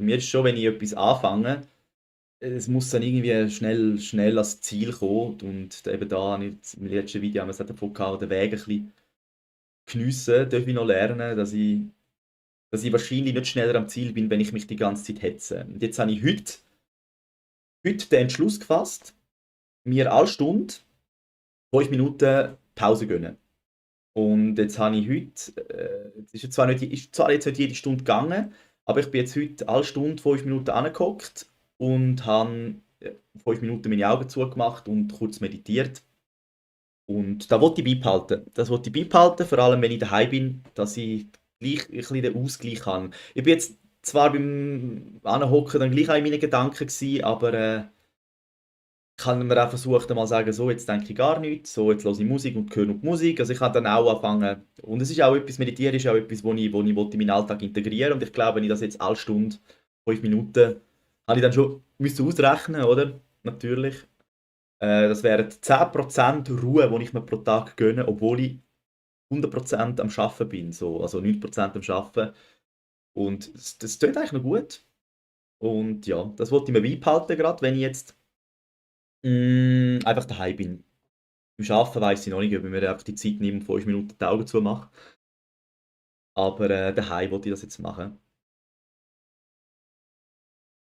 Bei mir ist schon, wenn ich etwas anfange, es muss dann irgendwie schnell ans Ziel kommen. Und eben da habe ich im letzten Video haben wir es auch davon gehabt, den Weg ein bisschen geniessen, darf ich noch lernen, dass ich wahrscheinlich nicht schneller am Ziel bin, wenn ich mich die ganze Zeit hetze. Und jetzt habe ich heute den Entschluss gefasst, mir alle Stunde 5 Minuten Pause gönnen. Und jetzt habe ich heute, es ist zwar jetzt nicht jede Stunde gegangen, aber ich bin jetzt heute alle Stunde 5 Minuten angehockt und habe 5 Minuten meine Augen zugemacht und kurz meditiert. Und da wollte ich beibehalten. Das wollte ich beibehalten, vor allem wenn ich daheim bin, dass ich gleich ein bisschen den Ausgleich habe. Ich bin jetzt zwar beim Anhocken dann gleich auch in meinen Gedanken gewesen, aber ich habe mir auch versucht, einmal zu sagen, so, jetzt denke ich gar nichts, so, jetzt höre ich Musik und höre nur die Musik. Also ich habe dann auch angefangen, und es ist auch etwas, Meditieren ist auch etwas, wo ich in meinen Alltag integrieren und ich glaube, wenn ich das jetzt alle Stunde, 5 Minuten, habe ich dann schon müssen ausrechnen, oder? Natürlich. Das wären 10% Ruhe, die ich mir pro Tag gönne, obwohl ich 100% am Arbeiten bin, so, also 90% am Arbeiten. Und das tut eigentlich noch gut. Und ja, das wollte ich mir beibehalten, gerade wenn ich jetzt einfach daheim bin. Beim Arbeiten weiss ich noch nicht, ob ich mir einfach die Zeit nehme und 5 Minuten die Augen zumache. Aber daheim wollte ich das jetzt machen.